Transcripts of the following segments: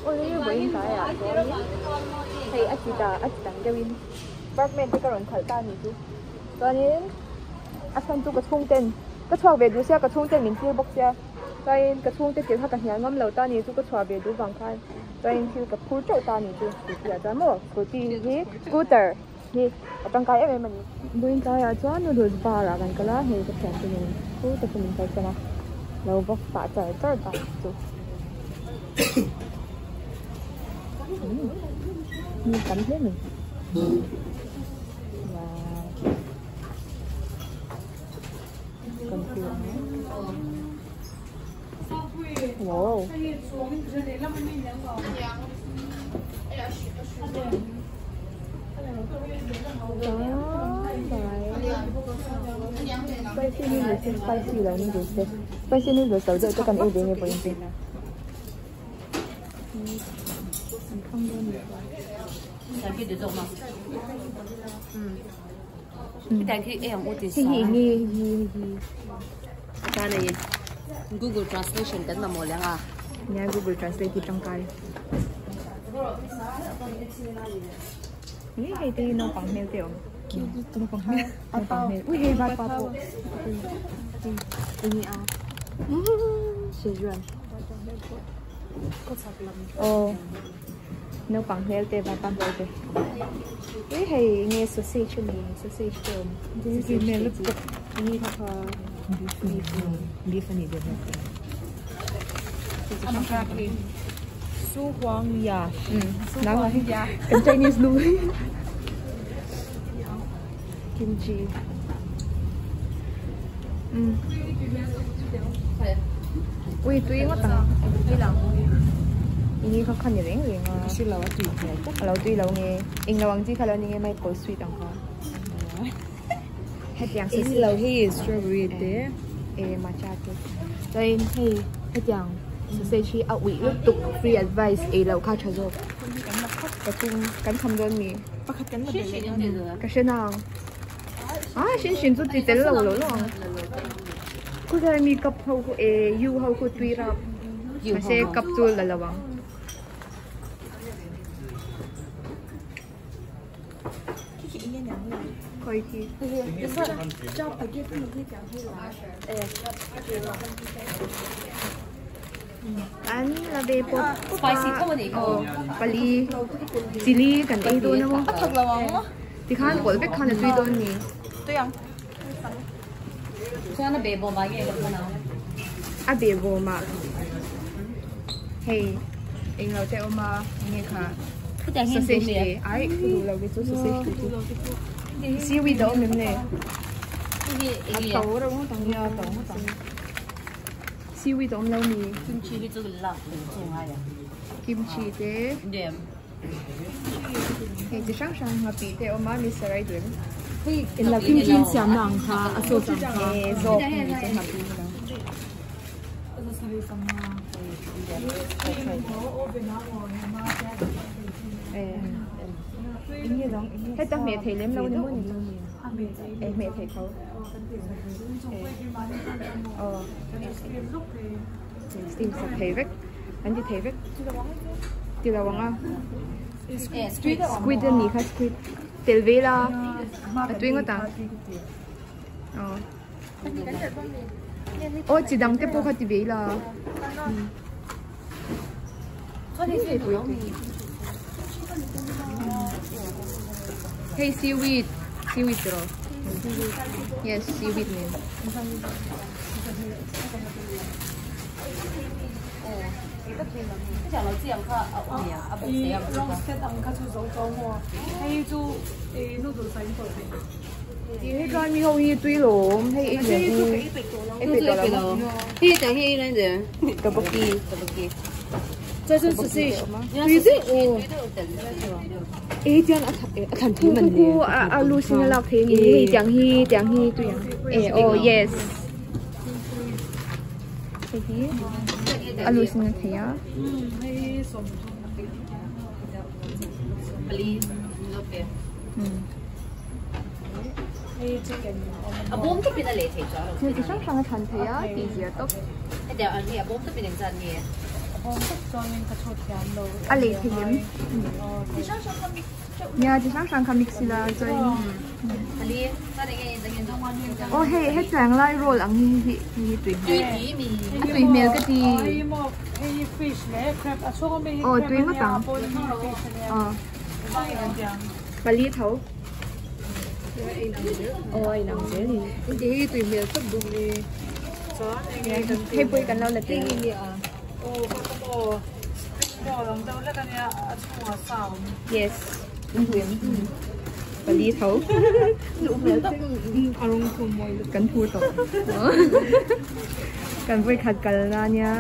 Awle vawiin tlaiah chuanin hei a chi ta a chi dang deuhin Parkman te ka rawn khalh ta a nih chu chuanin a chhan chu ka chhungten ka chhuak ve duh sia ka chhungten min tir bawk sia chuanin ka chhungte tir kha ka hnial ngam lo ta a nih chu ka chhuah ve duh vang khan chuanin thil ka phur teuh ta a nih chu scooty ah chuan maw scooty hi scooter hi a tangkai em em a ni. Vawiin tlaiah chuan noodles bar ah kan kal a hei ka thiante nen thu takin min kalsan a lo va pah char char ta chu. Mi tam hle mai wow kan thu ang wow spicy noodles te spicy lo noodles te spicy noodles lo deuh te kan ei ve nge pawhin te. Google translation kan mamawh leh ang a. Nia Google translate hi tangkai. Ni hei te hi naupang hmel te awm. Naupang hmel. Naupang hmel. Ui hei vaipa pawh. Eng nge a. Szechuan. Aw naupang hmel te vaipa hmel te ui hei enge sausage a ni sausage te awm sausage te chi enge kha kha beef beef a nih ve hmel Su Huang Ya kan Chinese nu kimchi ui tui ngawt ang ini kha kha ni reng reng a a lo tui lo nge eng lo ang chi kha lo ni nge maple sweet ang kha hetiang eng lo hi strawberry te e matcha te chuan hei hetiang sausage hi a uih lutuk free advice ei loh kha tha zawk pathum kan kham dawn mi Pakhat kan la belh leh dawn. Ka hre nang. Ah, shin shin chu ti tel lo lo lo ang. Khu zai mi cup ho khu e U ho khu tui rap. Mahse cup chu la lo ang. Khoi khi. An la ve pawp pawp a aw pali chili kan ei dawn a maw tikhan pawlh vek khan a tui dawn ni a behbawm ah hei englo te a awm a enge kha sausage te ai ka duh lo te chu sausage te chu seaweed a awm em le a to reuh ngawt ang a to ngawt ang. Seaweed a awm lo mi? Kimchi hi chu lak leh chu ngai a. Kimchi te. Dem. Hei chi hrang hrang nghapih te a awm a mi sarai duem. Hei eng kimchi in siam na ang kha a sauce ang kha. E zawk ni chu nghapih ni lo. Heta hmeh thei lem lo ni maw ni? E hmeh thei tho. Steam sak thei vek an ti thei vek ti lo ang a squid a nih kha squid tel ve ila a tui ngawt ang aw aw chi dang te pawh kha ti ve ila hei seaweed seaweed tiraw yes seaweed nen Hei dry mi ho hi tui lawm hei ei ve hi ei peih tawh lo tteokbokki ei chuan a thlan thei man le a lu sin a lak thei a ni hei tiang hi tiang hi tui ang e aw yes hei hi a lu sin a thei a. Thil chi hrang hrang a thlan thei a tih zia tawp. A lei thei em? Nia chi hrang hrang kha mix ila chuan aw hei hetiang lai roll ang hi hi hi tui hmel a tui hmel ka ti aw tui ngawt ang aw pali tho aw a inang zel ni hei tui hmel tawp bawk ni hei pawh hi kan lo la tel Yes. Pali tho. Kan phur tawh. Kan vawi khat kal na nia.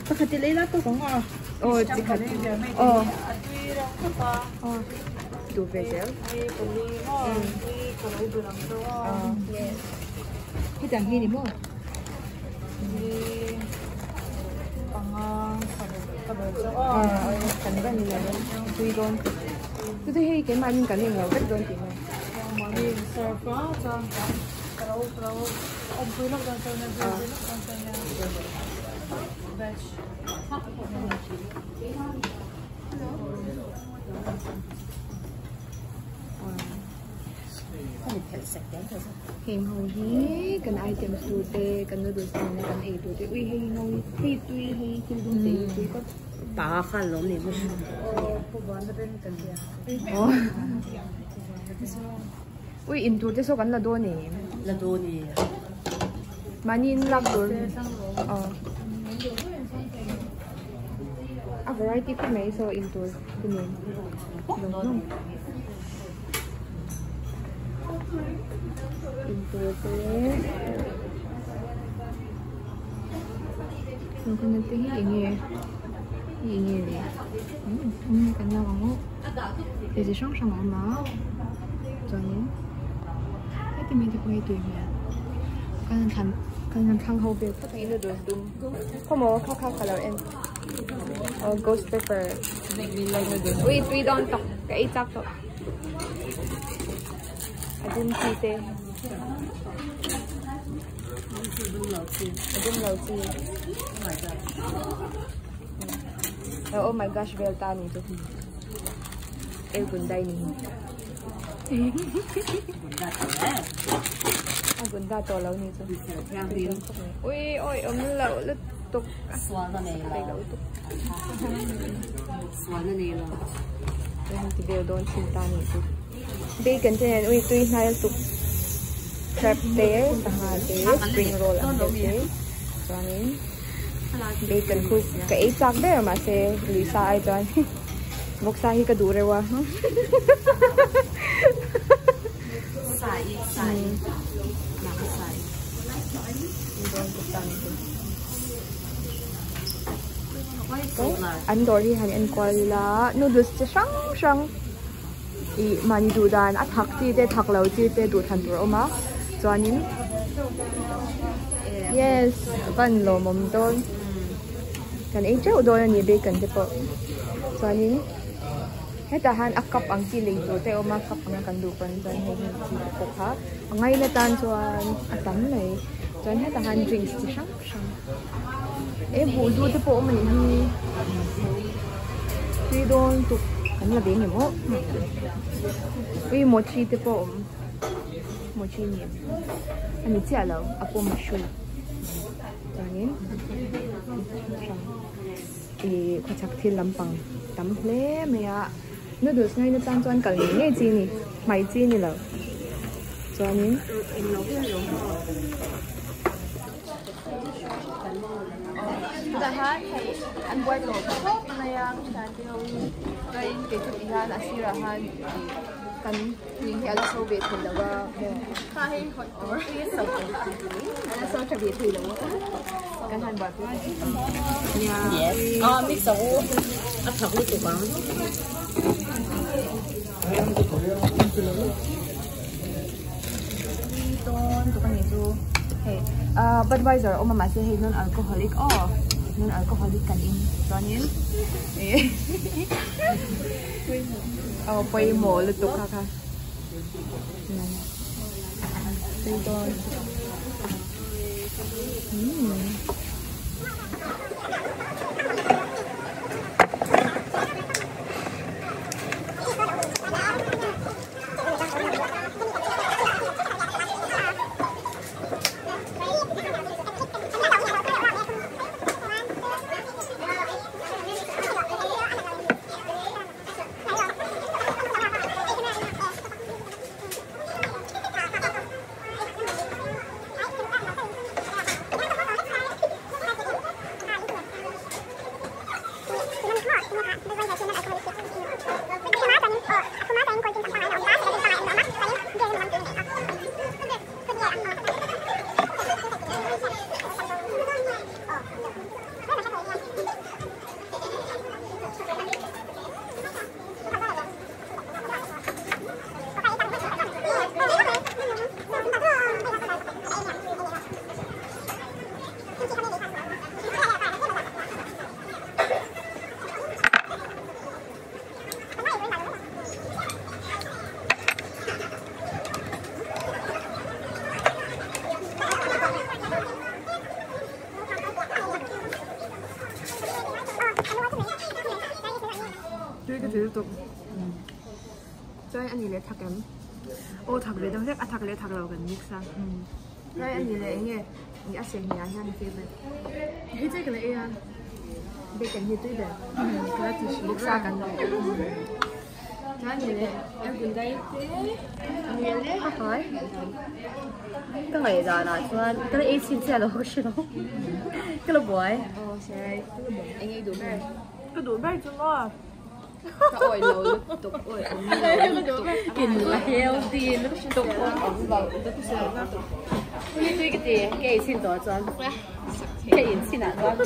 Pakhat i lei la tawk ang a. Aw chi khat. Aw. Aw. Duh ve zel. Hetiang hi ni maw? Kan va ni lo tui dawn chu chu hei keimahni kan englo vek dawn tih maw? Heng ho hi kan items tur te kan noodles te nena kan ei tur te ui hei ngo hi hei tui hei thil dum te hi tui kawt pa khan lawm ni maw ui in tur te saw kan la dawn em la dawn e mahni in lak tur aw a variety khawp mai saw in tur te nen lawng lawng. Intur te coconut te hi enge hi enge le umm kan lo ang aw thil chi hrang hrang a awm a chuanin heti mai te pawh hi tui hmel kan han thlan kan han thlang ho vel phawt ang noodles dum khawmaw kha kha ka lo en aw ghost pepper ui tui dawn tawk ka ei chak tawh. A dum chi te a dum lo chi oh my gosh vel ta ni chu el gundai ni a gunda tawh lo ni chu ui oi awm lo lutuk Sualna nei lo. Hei ti vel dawn thin ta nih chu. Bacon te nen ui tui hnai lutuk crab te sangha te spring roll ang deuh te chuanin bacon khu ka ei chak ber mahse lui sa ai chuan vawksa hi ka duh reuh a. Sa i sa i maka sa i. Dawn tuk ta nih chu. An dawr hi han enkual ila noodles chi hrang hrang ih mahni duh dan a thak chi te thak lo chi te duh thlan tur a awm a chuanin yes van lawmawm dawn kan ei teuh dawn a ni bacon te pawh chuanin hetah hian a cup ang chi lei tur te a awm a cup anga kan duh pawn chuan hei hi chi te pawh kha a ngaina tan chuan a tam mai chuan hetah hian drinks chi hrang hrang e buh du te pawh awm a nih hi tui dawn tuk kan la ve ngem aw ui mochi te pawh awm mochi ni em a ni chiah lo a pawm a hru chuanin hrang ih khawchhak thil lampang tam hle mai a noodles ngaina tan chuan kal ngei ngei chi a ni hmai chi a ni lo chuanin. Chutah hian hei an buai tawh khawp mai a thian te ho hi chuanin kei chu ti hian a sirah hian kan tui hi a la so ve thei lo a kha hei hawt tur a la so tha ve thei lo a kan han buaipui nia yes a mix ang u a thak lutuk ang. Dawn tuk ani chu hei ah budweiser a awm a mahse hei non alcoholic aw non alcoholic kan in chuanin eh aw pawimawh lutuk kha kha tui dawn. Tui ka ti lutuk. Chuan a ni leh thak em? Aw thak ve deuh hlek a thak leh thak lo kan mix a. Chuan a ni leh eng nge i a sehni ah hian i favourite? Hei che ka la ei a. Bacon hi tui ber. Ka la ti hri. Bawksa kan lo. Chuan a ni leh ergundai te a ni leh. Hai. Ka ngaihdan ah chuan ka la ei chhin chiah lo ka hre lo. Ka la buai. Aw sarai. Eng nge i duh ber? Ka duh ber chu maw? Ka awih lo lutuk awih awm lo lutuk. In la healthy lutuk awm lo lutuk. Tui tui ka ti ka ei chhin tawh chuan ka in chhin ah chuan.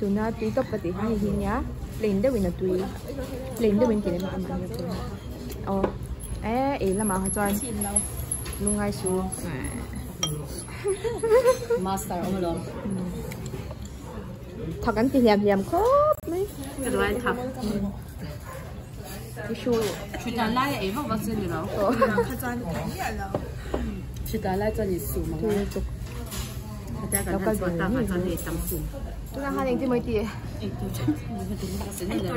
Tuna tui tawp ka tih kha hei hi nia plain deuhin a tui plain deuhin tih leh amah hi a tui aw e ei lamah kha chuan lungngai su master awm alawm thak an ti hliam hliam khawp mai ka duh aiin thak tissue Ṭhutdan lai a ei vak vak chu a ni lo Ṭhutdan lai chuan insum ang a Hetia kan han chhuah tak ah chuan hei tam sum Tunah khan engtin maw i tih? Eitur hian min ti hlim lo.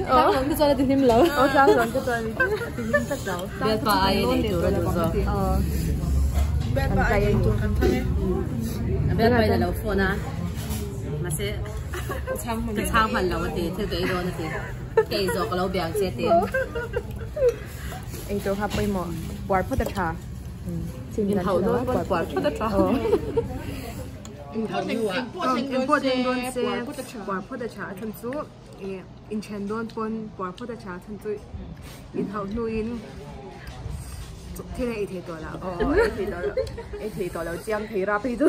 Tlang te chuan a ti hlim lo. Aw tlang zawn te chuan a ti hlim tlat lo. Bialpa aiin eitur a duh zawk. Aw. Kan tlai a ni. A bialpa in a lo phone a mahse ka chhang hman lo a ti thil ka ei dawn a ti ka ei zawh ka lo biak che a ti. Eitur kha pawimawh puar phawt a tha. Inhauh dawn pawn puar phawt a tha. Engpawh thleng dawn se puar phawt a tha a chhan chu ih inthen dawn pawn puar phawt a tha a chhan chu inhauh hnuin thil a ei thei tawh lo. Aw ei thei tawh lo ei thei tawh lo chiang thei rap hi chu.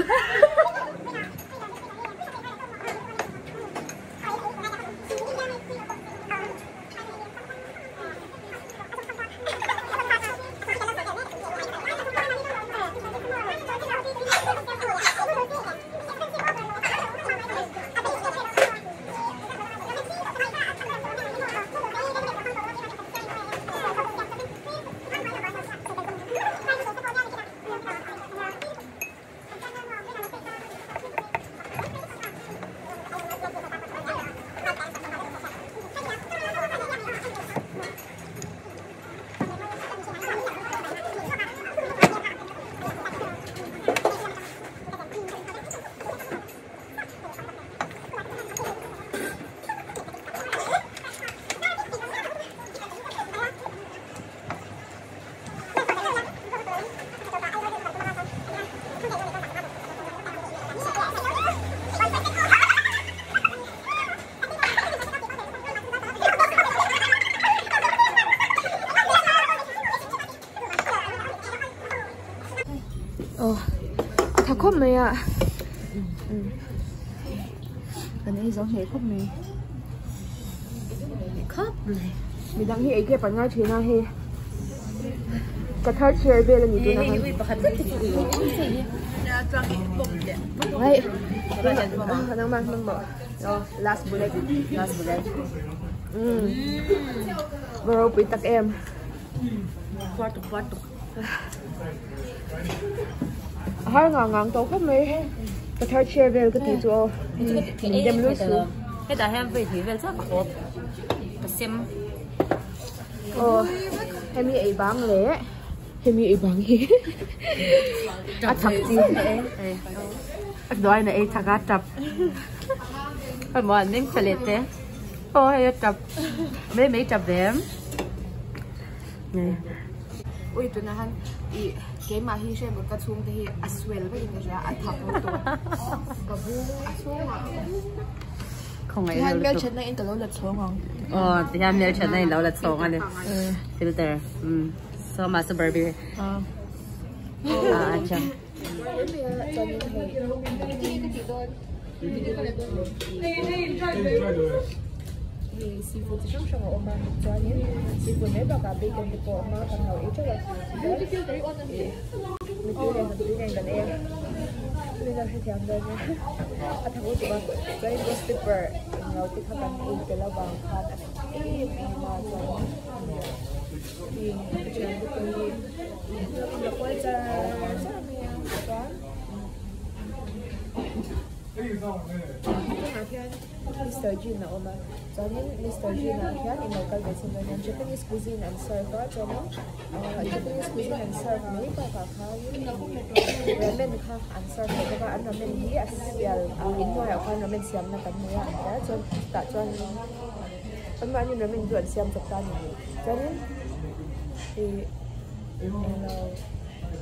khawp mai a kan ei zo hneh khawp mai khawp mai midang hi ei tep an ngai thin a hei ka thar chair vel a ni tuna hei ui pakhat zet hi chu ui hei nangmah nangmah last bullet last bullet va ropui tak em puar tuk puar tuk a har ngang ngang tawh khawp mai ka thar chair vel ka tih chu aw min dem lui su hetah hian vawi hnih vel chiah ka hawp ka sem aw hemi ei bang leh hemi ei bang hi a thak chi a hnuai na ei thak a tap hei an meng tha leh te aw hei a tap mai mai tap ve em ui tunah han ih keimah hi hriat ka chhung te hi a swell vekin ka hria a thak lutuk ka bung a chhungah khawngaih lo lutuk hmelthatna in ka lo la chhawng ang aw tihian hmelthatna in lo la chhawng a ni filter so mahse barbie a acha Hei seafood chi hrang hrang a awm a chuanin seafood mai bakah bacon te pawh a awm a kan lo ei teuh a mitui nen tui nen kan ei a tui nen hrethiam dawn nia a thak lutuk a chuanin ghost pepper englo te kha kan ei tel avang khan a thak em em a chuanin hei thian te pawh hi la kual char char mai a chuan tunah hian Mister Jin a awm a chuanin Mister Jin ah hian in lo kal ve chin dawn hian Japanese cuisine an serve a chuanin ahh Japanese cuisine an serve mai bakah khanin ramen kha an serve leh bawk a an ramen hi a sial ah inhnuaiah khan ramen siamna kan nei a an tia chuan tah chuan anmahni ramen chu an siam chawp ta a ni chuanin ih englo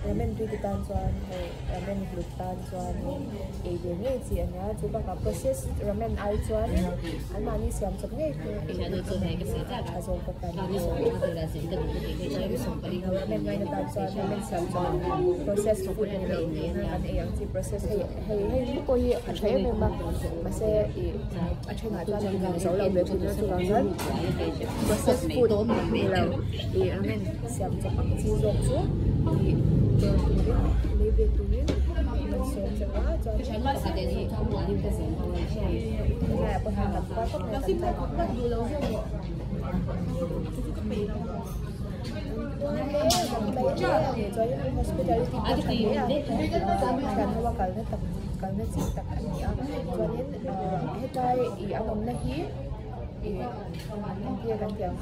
ramen tui ti tan chuan hei ramen hlut tan chuanin ei ve ngei chi a nia chu bakah process ramen ai chuanin anmahni siam chawp ngei chu ei tha zawk bawk a ni ramen ngaina tan chuan ramen siam chawp process food ni lo kan ei ang chi process hei hei hei hi pawh hi a tha em em a mahse ih a thenah chuan a nuam zo lo ve thin a chuvang chuan process food ni lo ih ramen siam chawp ang chi zawk chu ih dawr turin lei ve turin an sawm chauh a chuan helaiah pawh hian kan kual khawp mai a kan chuan hospitality pawh tha hle a chuan thian ho a kalna tak kalna chi tak a ni a chuanin hetlai ih an awmna hi ih engtia kan tih ang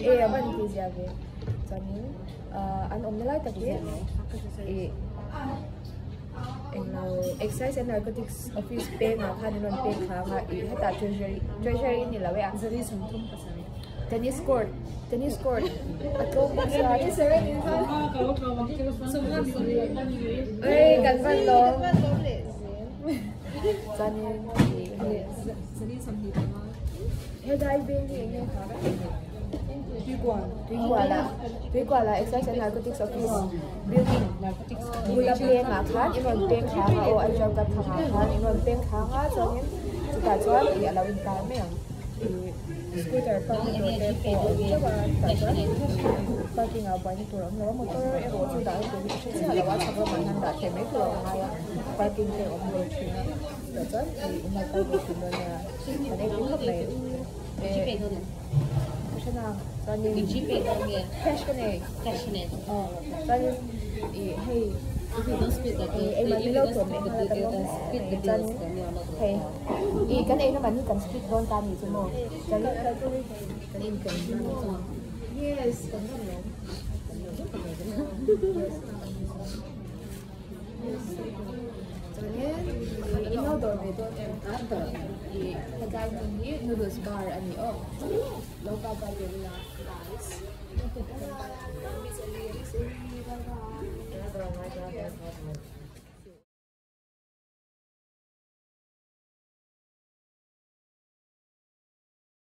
e a van ti zia ve chuanin an awmna lai tak hi ih englo excise and narcotics office pengah khan an rawn pek thla ang a ih hetah treasury treasury ni lo e a tennis court tennis court a tlawm bawk sia ei kan van lawm chuanin ih helai veng hi eng nge kha ka tih theih tuikual ah tuikual ah excise and narcotics office building bula pengah khan in rawn peng thlang a aw Aizawl kan thlang ah khan in rawn peng thlang a chuanin chutah chuan ih a lo intar mai ang ih scooter park na tur te pawh a awm teuh a tah chuan parking ah buaina tur a awm lo a motor erawh chu dah na tur hi ka hre chiah lo a chhak lamah hian dah theih mai tur a awm ngai a parking te a awm ve thin a tah chuan ih in lo kal ve thin dawn nia kan ei pui khawp mai ka hre nang chuanin cash ka nei aw chuanin ih hei ih ei man milo tawm leh nghal a kan lawm chuanin hei ih kan ei na man hi kan split dawn ta anih chu maw chuanin kan intlawm dawn anih chu yes kan rawn lawm Chuanin in lo dawr ve dawn em ih hetlai hmun hi noodles bar a ni aw lo kal kal ve ila guys.